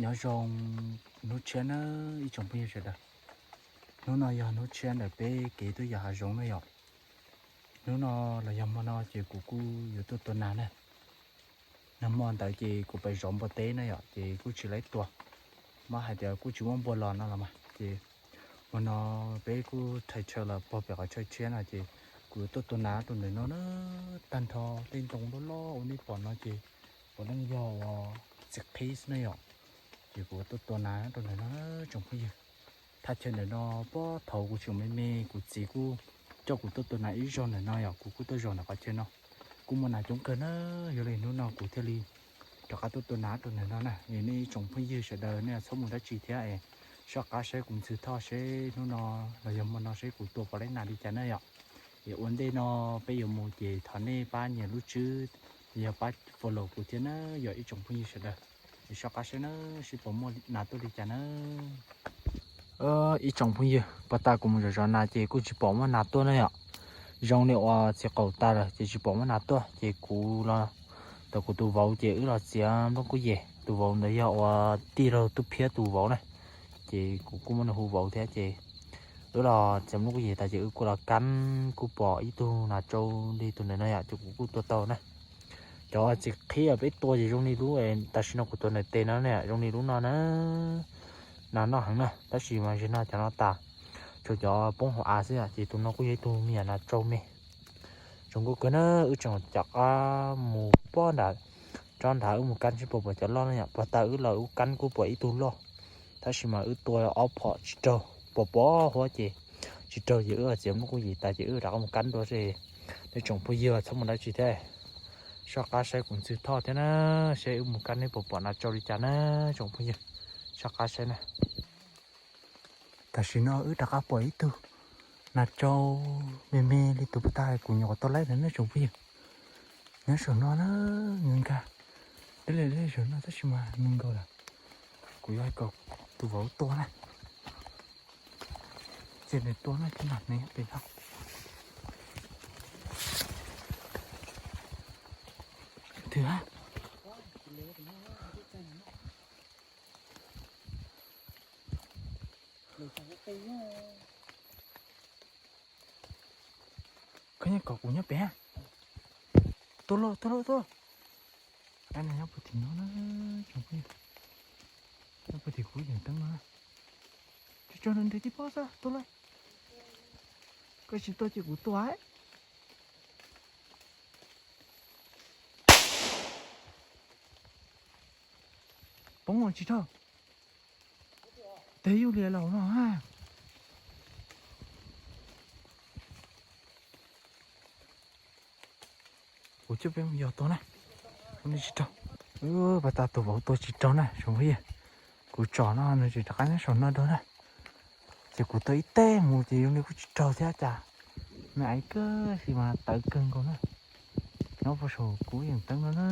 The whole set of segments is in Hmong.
Nyob zoo hnub tshiab na ib tsoom phooj ywg sawv daws. Hnub no yog hnub tshiab ntawm peb kev tuaj yos hav zoov na yom. Hnub no los yog hmo no ces kuv kuj yuav tuaj tua nas na. Nag hmo ntawd ces kuv pais zov npua teb na yom, ces kuj tsis laib tua, muab hais tias kuj tsis muaj npua los no los mas ces hmo no peb kuj rhais chaw los pog pem qhov chaw tshiab no ces kuv yuav tuaj tua nas rau ntawm no na. Tag nrho tej ntoo loj loj uas nej pom no ces puav leej yog uas txiv qhib xwb na yom. Ces kuv tuaj tua nas rau ntawm no tsoom phooj ywg. Thaj chaw ntawm no puag thaum kuv tseem me me kuv txiv kuj coj kuv tuaj tua nas ib zaug ntawm no yom, kuv kuj tuaj zaum ntawm qhov chaw no. Kuj muaj nas coob kawg na, yog li hnub no kuv thiaj li rov qab tuaj tua nas rau ntawm no na. Es nej ib tsoom phooj ywg sawv daws nej txhob mus dab tsi thiab es soj qab saib kuv Ntxwg Thoj seb hnub no los yog hmo no seb kuv tua puas laib nas li cas na yom. Es ua ntej no peb yuav mus ces thov nej pab nias lub tswb, yog pab follow kuv thiab na yom ib tsoom phooj ywg sawv daws. Es soj qab saib na, seb puas muaj nas tuaj li cas na. Ib tsoom phooj ywg, puag ta kuv mus zov zov nas ces kuj tsis pom muaj nas tuaj na yom. Zoo li uas txiv qaum tas lawm ces tsis pom muaj nas tuaj ces kuv los tom kuv tus vauv ces wb los txiav nplooj kuj yem. Tus vauv ntawd yog uas tij laug Tub Phiab tus vauv na, ces kuv kuj muab nws hu vauv thiab ces wb los txiav nplooj kuj yem tas ces wb kuj los kab kuj pom ib tug nas tsau li tus ntawm no yom, ces kuv kuj tua tau na. Cov txiv qhib peb tua ces zoo li lub tam sim no kuv tua ntawm tes no ne, zoo li lub no na. Nas noj heev na, tab sis mas zaum no cov no tas, tshuav cov poob hauv av xwb ces tus no kuj yog ib tug me nyuam nas tsau me. Zoo nkauj kawg na, wb tseem rov qab mus pob nram tsob nrad wb mus kab seb puas pom cov loj na yom. Puag ta wb los wb kab kuj pom ib tug loj, tab sis mas wb tua ob phom tsis raug, pom pom huab ces tsis raug ces wb txiav nplooj kuj yem tas ces wb rov qab mus kab dua seb. Nej tsoom phooj ywg txhob mus dab tsi thiab, soj qab saib kuv Ntxwg Thoj thiab na, seb wb mus kab neb puas pom nas tsau li cas na tsoom phooj ywg, soj qab saib na. Tam sim no wb rov qab pom ib tug nas tsau me me li tus puag ta kuv nyuam qhuav tua laib ntawd na tsoom phooj ywg. Nyob saum no na, nws nkag deb li deb saum no tab sis mas nws nkaus lawm. Kuv yuav hais kom tus vauv tua na, ces nws tua na, tus nas nws pem no. Twg ha? Koj nyob kom kuv nyob pem. Tua lauj, tua lauj, tua lauj. Nyob puag tim no na, nyob puag tim kuv yeem teeb no na. Tso tso nws nres tib pob xwb, tua lauj. Koj tsis tua ces kuv tua. Poob tsis raug. Teg yuj lias laus no. Kuv coj peb mus yos tua na. Tsis raug. Puag ta tus vauv tua tsis raug na tsoom phooj ywg. Kuv tsom no nws tseem rov qab nyob saum no dua na. Ces kuv tua ib teg mus ces zoo li kuj tsis raug thiab cas. Me aiv kawg sis mas tawv kawg nkaus na. Nyob puag saum kuv yeem teeb no na.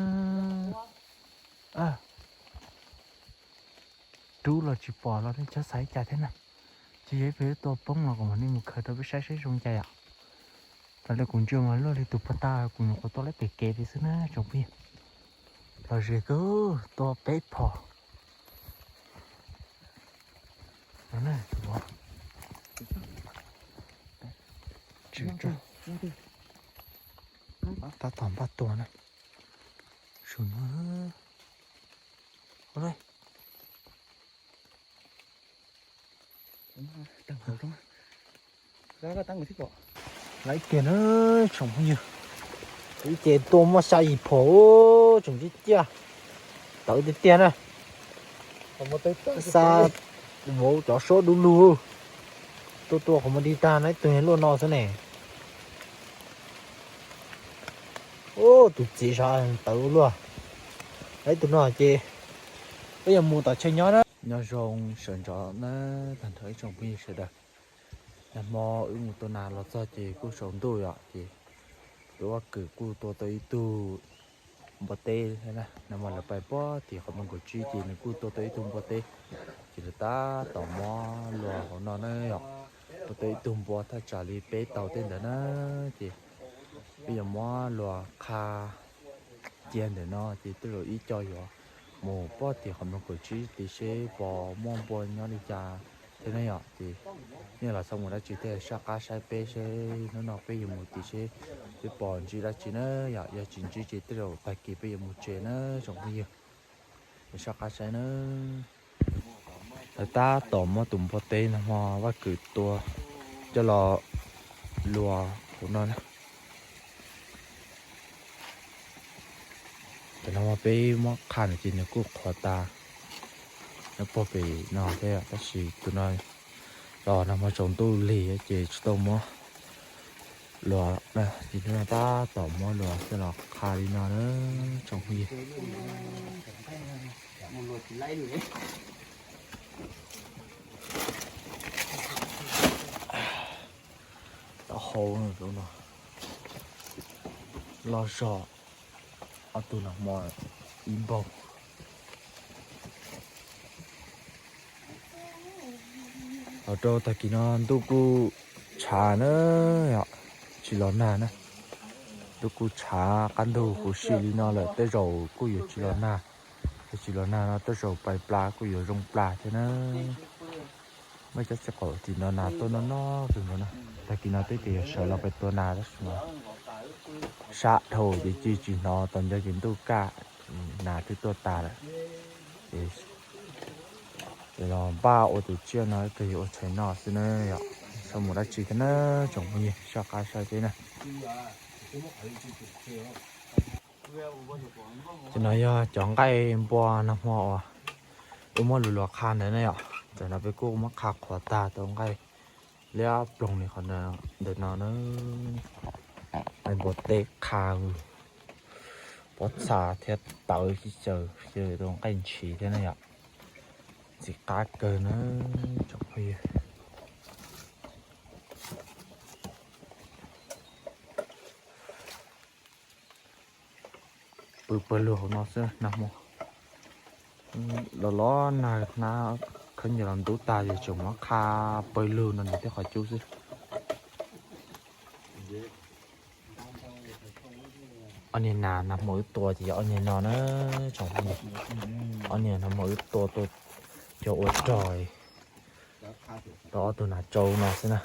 Rub los tsis pom los nej txhob xav li cas thiab na. Ces yog ib pliag tua poob los kuv mam li mus khaws rau peb saib seb zoo li cas yom. Raws li kuv ntsia mas luaj li tus puag ta kuv nyuam qhuav tua laib pem kev pem xwb na tsoom phooj ywg. Lom zem kawg, tua peb phom. Tab tom npaj tua na. Saum no. Laib kiag na tsoom phooj ywg. Ib ce tua muaj xya yim phom, tseem ciaj ciaj, tawv tiag tiag na. Xa vauv cov suab dub lug, tua tua qhov muag dig tag na, ib tug luaj no xwb ne. Tus txiv sav tawv ua luaj. Ib tug no ces peb yuav mus tom chaw nyob na. Nyob zoo sawv ntxov na, tag nrho ib tsoom phooj ywg sawv daws. Nag hmo wb mus tua nas los txog ces kuj tsaus ntuj yom, ces tus vaj kws kuj tua tau ib tug npua teb na. Nag hmo lawv pais puag tim qhov muag kaum tsib ces nws kuj tua tau ib tug npua teb, ces lawv tab tom muab luas hauv no na yom. Tua tau ib tug npua thaj tsam li peb tau tej ntawd na, ces peb yuav muab luas qha cia ntawm no ces tej zaum ib co yuav Mus pog tim qhov mloog kaum tsib tid seb pog muaj npua nyob li cas thiab ne yom. Ces nej los txhob mus dab tsi thiab, soj qab saib peb seb hnub no peb yuav mus tim seb peb pom ntsib dab tsi na yom. Yog tsis ntsib ces tej zaum tag kis peb yuav mus tsev na tsoom phooj ywg. Soj qab saib na. Lawv tab tom muab tus npua teb no hmo Vaj Kwm tua coj los luas hauv no na. Cov no peb muab qha no ces nws kuj qhuav tas nyob puag pem no thiab, tab sis tus no los nag hmo tsaus ntuj lig ces tsis tau muab luas na, ces hnub no tab tom muab luas coj los qha li no na tsoom phooj ywg. Taub hau no loj zog, ob tug nag hmo ib npaug. Los rau tag kis no ntuj kuj tshav na, tsis los nag na. Ntuj kuj tshav qab ntug huv si li no lawm tej zaum kuj yuav tsis los nag. Yog tsis los nag no tej zaum pais plas kuj yuav zoo plas thiab na. Muaj cov txiv qaum tim no nas tuaj noj noj kawg nkaus na. Tag kis no twb tias yuav sawv los pais tua nas tab sis mas sab dhau ces cia tsis hnov, tos nco ces ntuj kaj, nas twb tuaj tas lawm. Ces los npaj ua tus tsiaj no kawg yuav ua tshais noj xwb na yom. Tsis mus dab tsi thiab na tsoom phooj ywg, soj qab saib peb na. Ces no yog cov nqaij npua nag hmo uas wb muab luas luas qha ntawd na yom. Tam no peb kuj muab qha qhuav tag tau nqaij liab ploog li qhov ntawm no na. Nqaij npua teb qha, pob txha thiab tawv xwb, xyaw tau nqaij ntshiv thiab na yom. Ntxim qab kawg na tsoom phooj ywg. Pw pawg lug hauv no xwb nag hmo. Los los nag hnab khaub ncaws los ntub tag ces tseem muab qha pawg lug no nws thiaj qhov cub xwb. Ob niag nas nag hmo wb tua ces yog ob niag no na tsoom phooj ywg. Ob niag nag hmo wb tua, tua cov ua rog rau ob tug nas tsau no xwb na.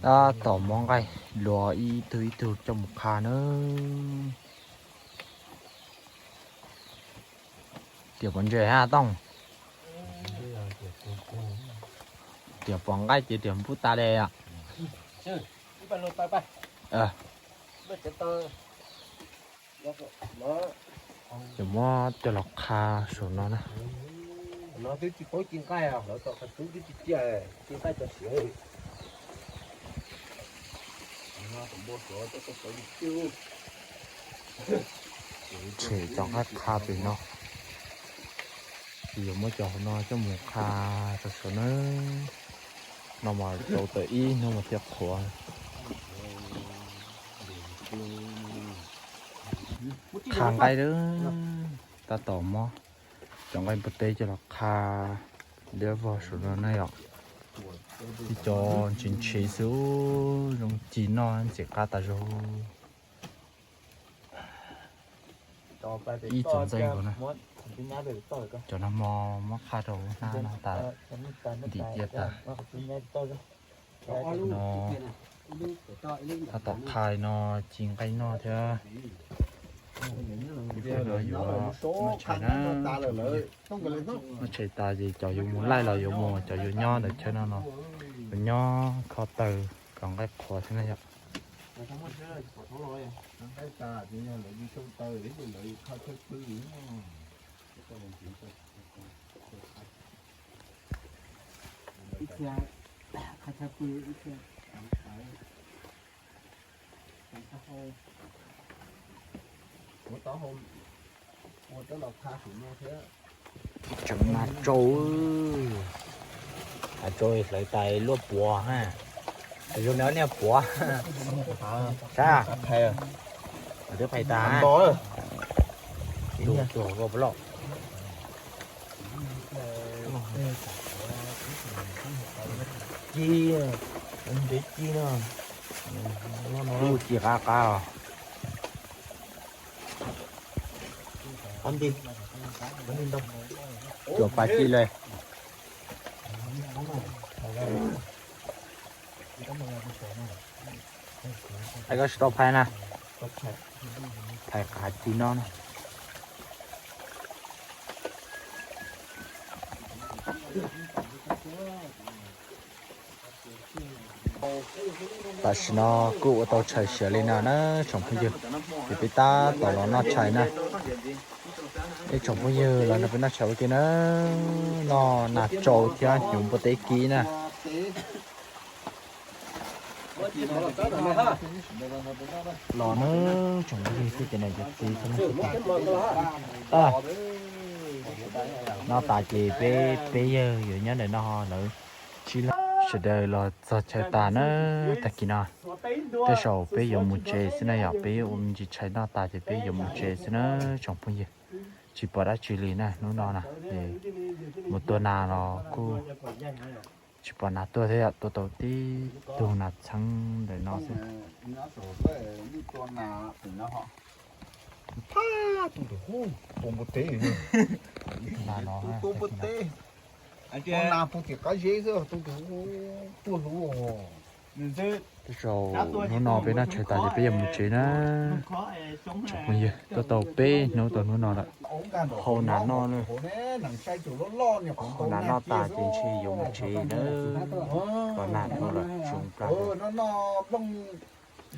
Tab tom muab nqaij luas ib tug ib tug coj mus qha na. Tiam pom ntses hab Tooj? Tiam pom nqaij ces tiam npub tas li os. Ces muab coj los qha saum no na. Tshem cov nqaij qha pem no. Ces yuav muab cov hauv no coj mus qha rau saum na. No mas tau tawm ib hnub mas thiaj qhuav. Qha nqaij lawm, tab tom muab cov nqaij npua teb coj los qha liab vog saum no na yom. Ib co ntshis ntshis xwb, zoo ci noj ntxim qab tas zog. Ib txog ntxeeg nkaus na. Cov nag hmo muab qha rau hnab no tas, ntim cia tas. No tab tom qha no ci nqaij noj thiab. Ib pliag no yuav noj tshais na. Noj tshais tas ces cov yuav mus laij los yuav mus, cov yuav nyob ntawm chaw no no yuav nyob kho taw kom nqaij qhuav thiab na yom. Tseem mas tsau, tsau hlawv tas luaj puav ha. Zoo li niag puav. Sab, twb phais tas. Tus tus hauv ko puav loj. Ci, ntev ci no. Lub ci qab qab os. Cuam pas ci le. Ai koj tsis tau phais na. Phais qab ci no na. Tam sim no kuj ua tau tshais siav li no na tsoom phooj ywg, ces peb tab tom los noj tshais na. Ib tsoom phooj ywg los nrog peb noj tshais ua ke na, noj nas tsau thiab hnyuv npua teb kib na. Los na tsoom phooj ywg thiab cov niam cov txiv, noj tas ces peb, peb yawg yuav nyob ntawm no lawv sib law. Sawv daws los txog chaw tas na, tag kis no tej zaum peb yuav mus tsev xwb na yom, peb ua me ntsis tshais noj tas ces peb yuav mus tsev xwb na tsoom phooj ywg. Tsis pom dab tsi li na hnub no na, mus tua nas los kuj tsis pom nas tuaj thiab yom, tua tau tib tug nas txheeb ntawm no xwb. Tej zaum hnub no peb noj tshais tas ces peb yuav mus tsev na. Tsoom phooj ywg, tuaj tau peb hnub tau hnub no lawm, hau nas noj na. Hau nas noj tas ces ntshe yuav mus tsev na, los nag dhau lawm zoo plab.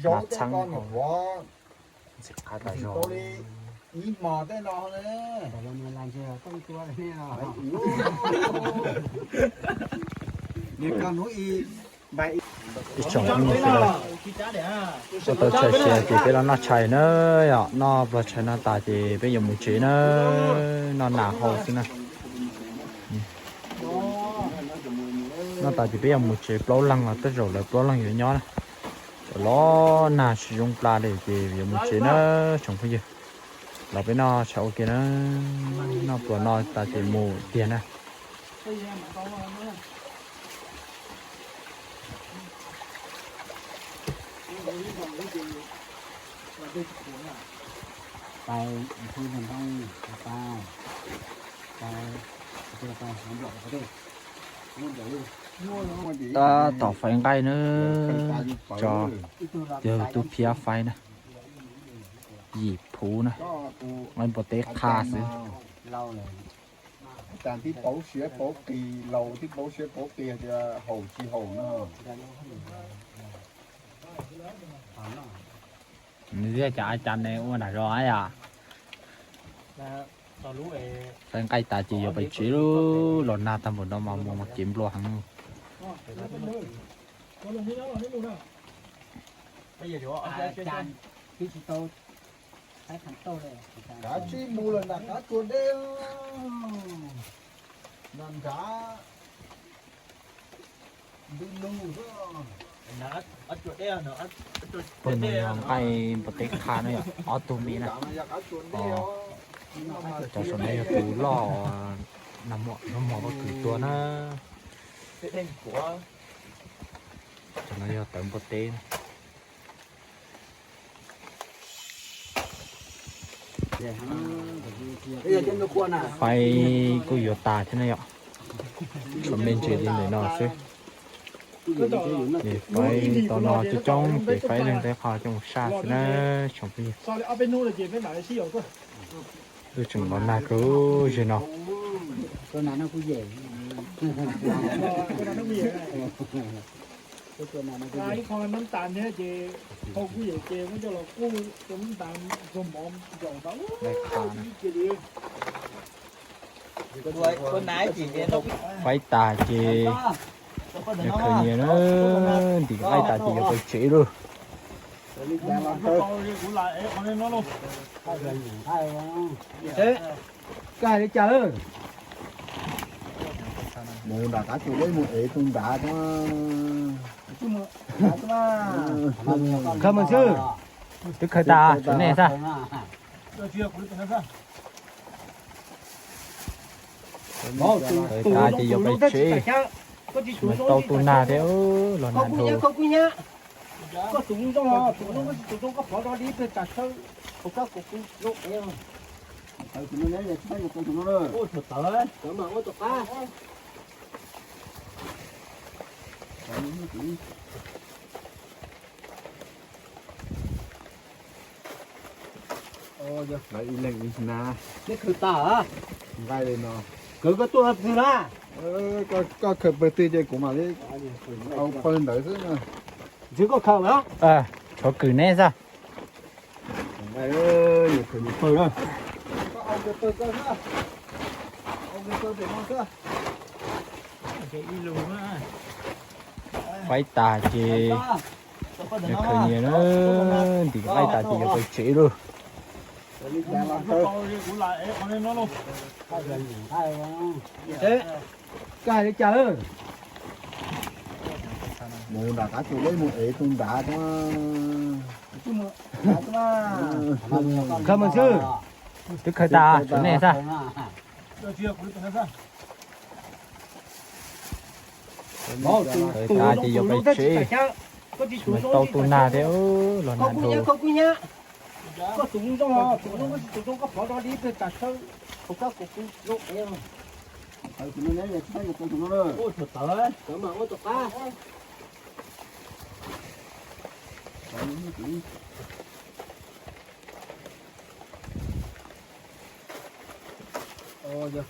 Nas txheeb ntxim qab tas zog. Ib tsoom phooj ywg sawv daws, ua tau tshais siav ces peb los noj tshais na yom, noj pluag tshais no tas ces peb yuav mus tsev na, noj nas hau xwb na. Noj tas ces peb yuav mus tsev, plaub leeg los tej zaum lawv plaub leeg yuav nyob na. Cov los nag tsis zoo pla li ces yuav mus tsev na tsoom phooj ywg. Los peb noj tshais ua ke na, noj pluag no tas ces mus tiag na. Tab tom faib nqaij na, tso yawg Tub Phiab faib na, yim phuv na, nqaij npua teb qha xwb. Tib pauv siav pauv qis, laus tib pauv siav pauv qis tias haum tsis haum no. Nws thiaj cas cas ne ua nram zos yom. Faib nqaij tas ces yuav pais tsev lauj, los nag tag npaum no mas mus mas kev nplua heev. Kav tsij mus lawm nram qab tsua dej, nram ntws lug. Pawg no yog nqaij npua teb qha na yom, ob tug me na. Cov saum no yog tus loj, nag hmo pob kws tua na. Cov no yog tawv npua teb na. Faib kuj yuav tas thiab na yom. Tshuav me ntsis li ntawm no xwb. Ces faib tau no coob coob ces faib leej teb qho coj mus saj xwb na tsoom phooj ywg. Twb tseem los nag kawg zig no. Faib tas ces yog khawv nyias na, ntim nqaij tas ces yuav pais tsev lauj. Koj hais li cas lawm? Mus nram qab tsua dej mus ev tus nrad. Khawv mus xwb. Twb khawv tas, tshuav nej xwb. Tawm tas ces yuav pais tsev, tsis tau tu nag thiab, los nag dhau. Lawv ib leeg ib hnab. Neb khawb tas? Nqaij li no. Khawb koj tuaj twg na? Koj khawb pawg twg ces kuv mam li au pawg ntawd xwb na. Ntshe koj khawb na. Tshuav kwm neb xwb. Nqaij, nws khawb nws pawg na. Qaib tas ces nws khawb nyias na, ntim qaib tas ces yuav pais tsev lauj. Koj hais li cas? Mus nram qab tsuas deb mus ev tus nrad. Khawb mus xwb. Twb khawb tas, tshuav nej xwb. Khawb tas ces yuav pais tsev, tsis tau tu nag thiab, los nag dhau.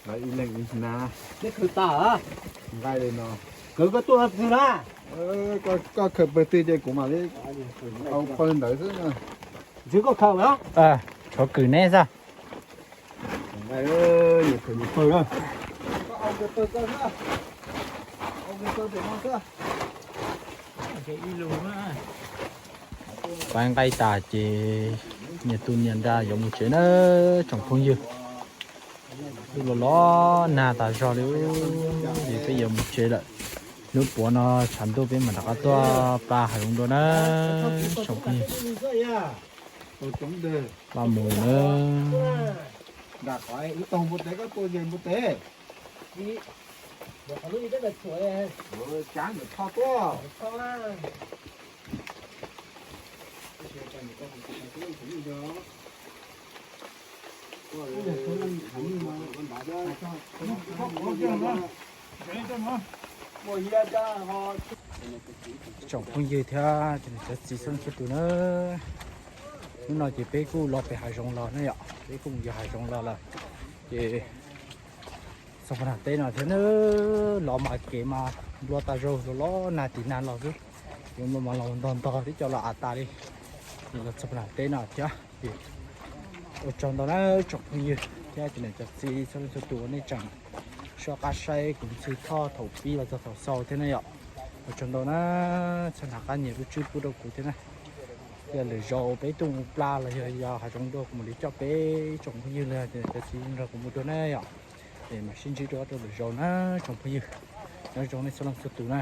Lawv ib leeg ib hnab. Neb khawb tas? Nqaij li no. Khawb koj tuaj twg na? Koj khawb pawg twg ces kuv mam li au pawg ntawd xwb na. Ntshe koj khawb na. Tshuav kwm neb xwb. Nqaij, nws khawb nws pawg na. Pab nqaij tas ces nyias tu nyias nra yuav mus tsev na tsoom phooj ywg. Twb los los nag tas zog li, ces peb yuav mus tsev lawm. Hnub puav no tshav ntuj peb mam rov qab tuaj pla hav zoov dua na tsoom phooj ywg. Pab mus na. Tsoom phooj ywg thiab cov niam cov txiv txhua leej txhua tus na, hnub no ces peb kuj los pem hav zoov los na yom, peb kuj mus yos hav zoov los lawm. Ces txog pem nram teb no thiab na, los mas kev mas nplua tas zog, los los nag tim nag los xwb. Ces nplua mas los ntog ntog tib co los av tas li. Ces los txog pem nram teb no thiab ces ua tsaug ntau na tsoom phooj ywg thiab cov niam cov txiv txhua leej txhua tus uas nej tseem soj qab saib kuv ntxhw thoj thaum pib los txog thaum xaus thiab na yom. Ua tsaug ntau na, txhob hnav qab nyiam lub tswb pub rau kuv thiab na. Yog lwm zaus peb tuaj mus pla los yog yos hav zoov dua kuv mam li coj peb tsoom phooj ywg los yog cov niam cov txiv nrog kuv mus dua na yom. Es mam sib ntsib dua rau lwm zaus na tsoom phooj ywg. Nyob zoo nej txhua leej txhua tus na.